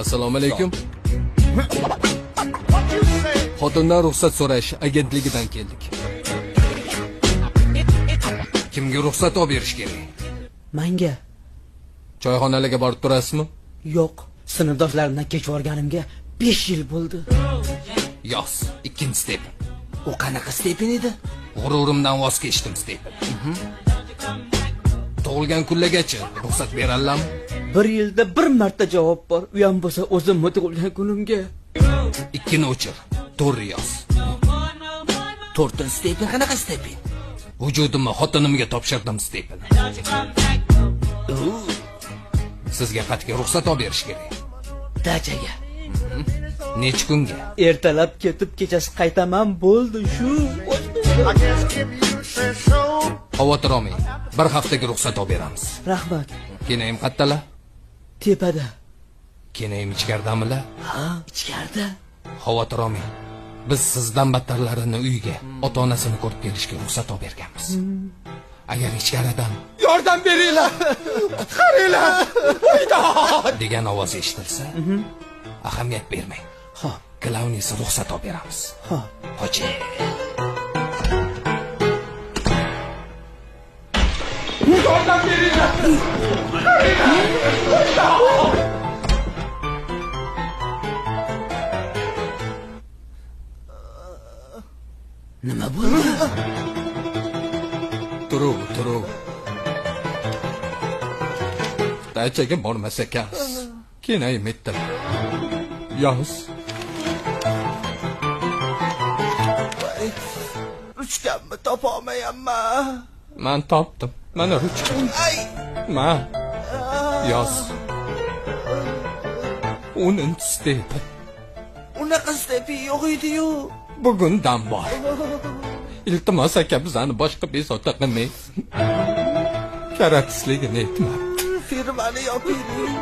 Assalomu alaykum. Xotindan ruxsat so'rash agentligidan keldik. Kimga ruxsat olib berish kerak? Menga. Choyxonalarga borib turasizmi? Yo'q, sinfdoshlarimdan kech borganimga 5 yil bo'ldi. Yoz, ikkinchi step. U qanaqa stepin edi? G'ururimdan voz kechdim stepin. Tug'ilgan kunlargacha ruxsat beradilarmi? Bir yilda bir marta javob bor. U ham bo'lsa o'zimni tug'ilgan kunimga. 2 ni o'chir, 4 yoz. 4 stepin qanaqa stepin? Vujudimni xotinimga topshirdim stepin. Sizga qatga ruxsat olib berish kerak. Dachaga. Necha kunga? Ertalab ketib kechasi qaytaman, bo'ldi shu. Xavotir olmang. Bir haftaga ruxsat olib beramiz. Rahmat. Kenayim qattalar? Tepada. Kenayim ichkaridamilar? Ha, ichkarida. Xavotir olmang. Biz sizdan battarlarini uyga, ota-onasini ko'rib kelishga ruxsat olib berganmiz. Agar ichkaridan "Yordam beringlar! Qutqaringlar! Voydod!" degan ovoz eshitilsa, ahamiyat bermang. Xo'p. Klaunisi ruxsat olib beramiz. Xo'p. Hoji. Yordam beringlar! Qutqaringlar! Nima bo'ldi? Turuv, turuv. Dachaga bormas ekansiz. Kenayim etdim. Yoz. Ruchkamni topolmayapman. Men topdim. Mana ruchka. Ay! Ma. Yoz. 10 stepi. Unaqa stepi yo'q edi-yu. Bugundan bor. Iltimos aka, bizani boshqa bezovta qilmang. Karaksizligini aytmabdi. Firmani yopaylik.